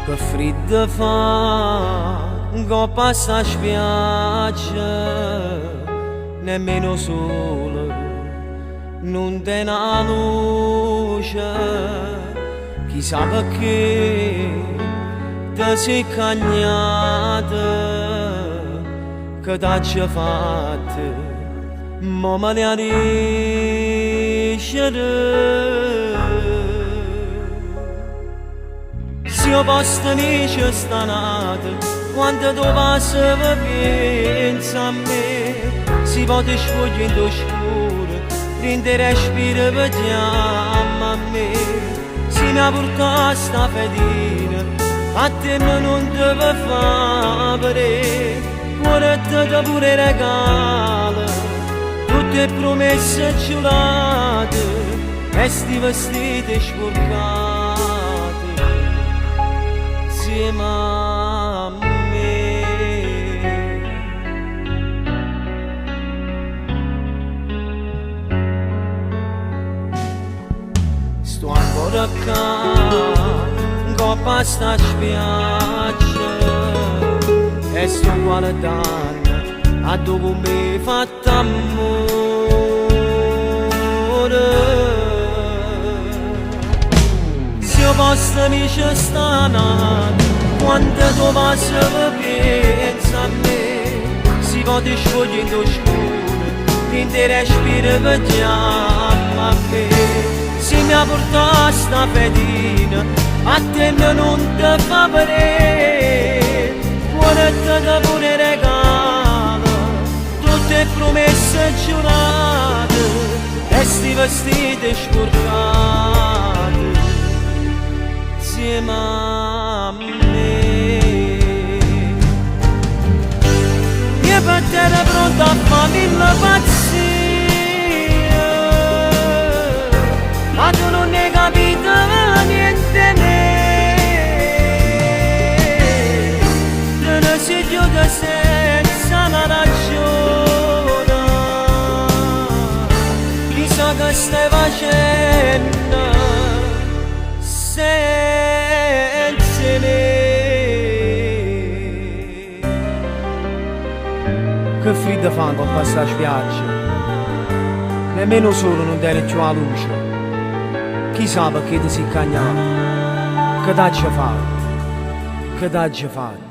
Che friddo fa 'ncopp' a 'sta spiaggia, nemmeno 'o sole nun tene 'a luce, chisà pecché te si' cagnata, che t'aggio fatto, mo me l'hê 'a dicere. Si 'o posto mio ce sta n'ato, quando t' 'o vase pienze a me. Si po' te spuoglie 'int' 'o scuro, dint' 'e respire pe chiamma a me. Si m'ha purtà sta fedina, a te nun te ve fa vedè. Cuore te pure regalo, tutte 'e promesse giurate, e sti vestite spurcate 'nzieme a me. Sto ancora ccà, 'ncopp' a 'sta spiaggia e sto guardanno addò comm' 'e fatto ammore. Si 'o posto mio ce sta n'ato, quando t' 'o vase pienze a me. Si po' te spuoglie 'int' 'o scuro, dint' 'e respire pe chiamma a me. Si m'ha purtà sta fedina, a te nun te fa vedè. Cuore te pure regalo, tutte 'e promesse giurate, e sti vestite spurcate 'nzieme a me. Io pe te ero pronto a fa' mille pazzie, ma tu nun 'e capito niente 'e me. Te ne si ghiuta senza na ragione, chissà che stai facenno senza 'e me. Che friddo fa 'ncopp' a 'sta spiaggia, nemmeno 'o sole nun tene cchiù 'a luce, chisà pecché te si' cagnata, che t'aggio fatto, che t'aggio fatto.